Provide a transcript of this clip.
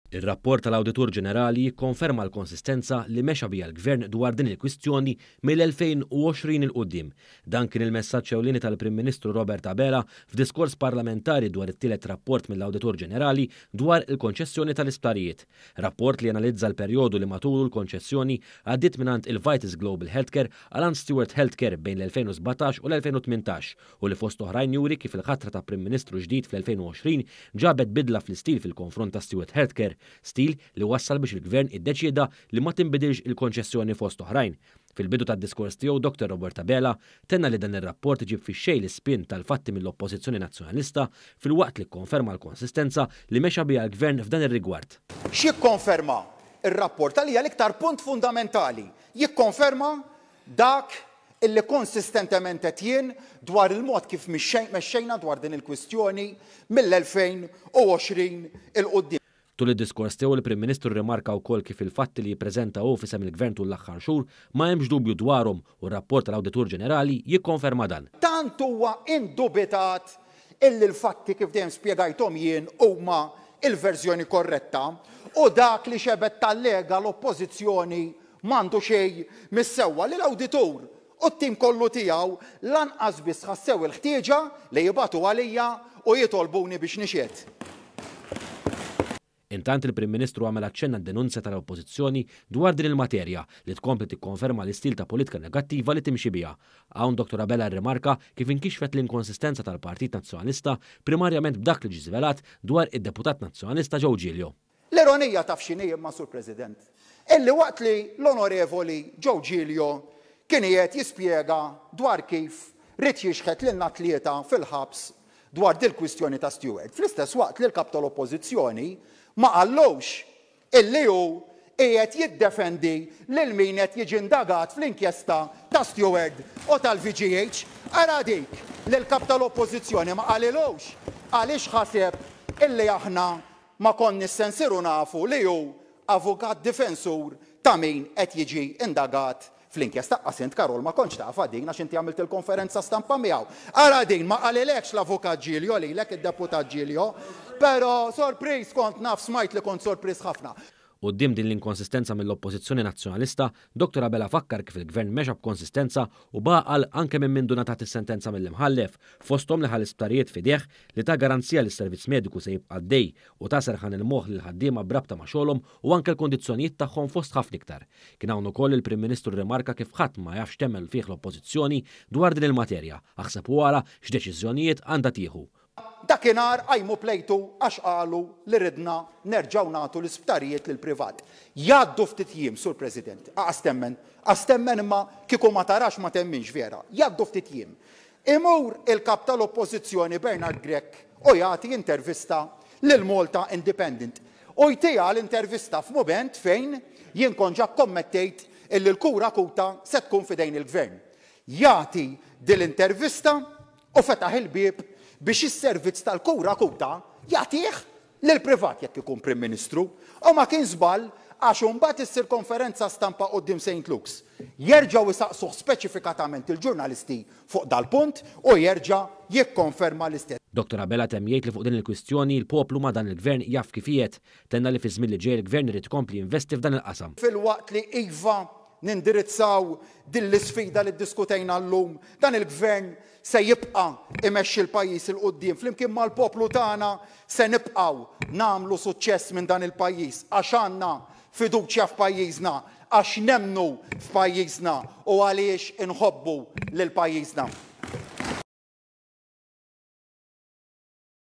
Ir-rapport tal-Awditur Ġenerali jikkonferma l-konsistenza li mexa biha l-Gvern dwar din il-kwistjoni mill-2020 'il quddiem. Dan kien il-messaġġ ewlieni tal-Prim Ministru Robert Abela f'diskors parlamentari dwar it-tielet rapport mill-Awditur Ġenerali dwar il-konċessjoni tal-isptarijiet. Rapport li analizza l-perjodu li matulu l-konċessjoni għaddiet mingħand il-Vitas Global Healthcare għal għand Steward Healthcare bejn l-2017 u l-2018 u li fost oħrajn juri kif il-ħatra ta' Prim Ministru ġdid fl-2020 ġabet bidla fl-istil fil-konfront ta' Steward Healthcare, stil li wassal biex il-Gvern iddeċieda li ma tinbidilx il-konċessjoni fost oħrajn. Fil-bidu tad-diskors tiegħu Dr Robert Abela tenna li dan ir-rapport iġib fix-xejn l-ispin tal-fatti mill-Oppożizzjoni Nazzjonalista filwaqt li kkonferma l-konsistenza li mexa biha l-Gvern f'dan ir-rigward. X'jikkonferma r-rapport? Għalija l-iktar punt fundamentali. Jikkonferma dak illi konsistentement għedt jien dwar il-mod kif mexxejna dwar din il-kwistjoni mill-2020 'il quddiem. Tul id-diskors tiegħu il-Prim Ministru rrimarka wkoll kif il-fatti li jippreżenta hu f'isem il-Gvern tul l-aħħar xhur ma hemmx dubju dwarhom u r-rapport tal-Awditur Ġenerali jikkonferma dan. Tant huwa indubitat illi l-fatti kif dejjem spjegajthom jien huma l-verżjoni korretta u dak li xebgħet tallega l-Oppożizzjoni M'għandu xejn mis-sewwa li l-awditur u t-tim kollu tiegħu lanqas biss ħassew il-ħtieġa li jibagħtu għalija u jitolbuni biex nixhed. Intant il-Prim Ministru għamel aċċenn għad-denunzja tal-Oppożizzjoni dwar din il-materja li tkompli tikkonferma l-istil ta' politika negattiva li timxi biha. Hawn Dottor Abela rrimarka kif inkixfet l-inkonsistenza tal-Partit Nazzjonalista primarjament b'dak li ġie żvelat dwar id-Deputat Nazzjonalista Joe Giglio. L-ironija taf x'inhi imma Sur President? Illi waqt li l-Onorevoli Joe Giglio kien qiegħed jispjega dwar kif ried jixħet lilna t-tlieta fil-ħabs dwar dil-kwistjoni ta' Steward, fl-istess waqt li l-Kap tal-Oppożizzjoni ma qallux illi hu qiegħed jiddefendi lil min qed jiġi indagat fl-inkjesta ta' Steward u tal-VGH. Ara dik li l-Kap tal-Oppożizzjoni ma qalilux għaliex ħaseb illi aħna Ma konniex se nsiru nafu li hu avukat difensur ta' min qed jiġi indagat fl-inkjesta. Aqqas int Karol ma kontx tafha din għax inti għamilt il-konferenza stampa miegħu. Ara din ma qalilekx l-avukat Giglio lilek id-deputat Giglio. Però sorpriż kont naf smajt li kont sorpriż ħafna. Quddiem din l-inkonsistenza mill-Oppożizzjoni Nazzjonalista, Dottor Abela fakkar kif il-Gvern mexa b'konsistenza u b'għaqal anke minn mindu ngħatat is-sentenza mill-Imħallef, fosthom li ħa l-isptarijiet f'idejh, li ta garanzija li s-servizz mediku se jibqa' għaddej u ta serħan il-moħħ lill-ħaddiema b'rabta ma' xogħolhom u anke l-kundizzjonijiet tagħhom fost ħafna iktar. Kien hawn ukoll li l-Prim Ministru rrimarka kif ħadd ma jaf x'temel fih l-Oppożizzjoni dwar din il-materja, aħseb u ara x'deċiżjonijiet għandha tieħu. Dakinhar qajmu plejtu għax qalu li ridna nerġgħu nagħtu l-isptarijiet lill-privat. Jgħaddu ftit jiem, Sur President, aqas temmen, qas temmen imma kieku ma tarax ma temminx vera, jgħaddu ftit jiem. Imur il-Kap tal-Oppożizzjoni Bernard Grech u jagħti intervista lill-Malta Independent. U jtiha l-intervista f'mument fejn jien kont ġa kkommettejt illi l-kura akuta se tkun f'idejn il-Gvern. Jagħti din l-intervista u fetaħ il-bieb biex is-servizz tal-kura akuta jagħtih lill-privat jekk ikun Prim Ministru. U ma kien żball għax imbagħad issir konferenza stampa quddiem Saint Luke's. Jerġgħu jsaqsuh speċifikatament il-ġurnalisti fuq dal-punt u jerġa' jikkonferma l-istess. Dottor Abela temm jgħid li fuq din il-kwistjoni l-poplu ma' dan il-Gvern jaf kif qiegħed. Tenna li fiż-żmien li ġej il-Gvern irid ikompli jinvesti f'dan il-qasam. Filwaqt li iva nindirizzaw din l-isfida li ddiskutejna llum, dan il-Gvern se jibqa' imexxi l-pajjiż 'il quddiem. Flimkien mal-poplu tagħna se nibqgħu nagħmlu suċċess minn dan il-pajjiż għax għandna fiduċja f'pajjiżna, għax nemmnu f'pajjiżna u għaliex inħobbu lil pajjiżna.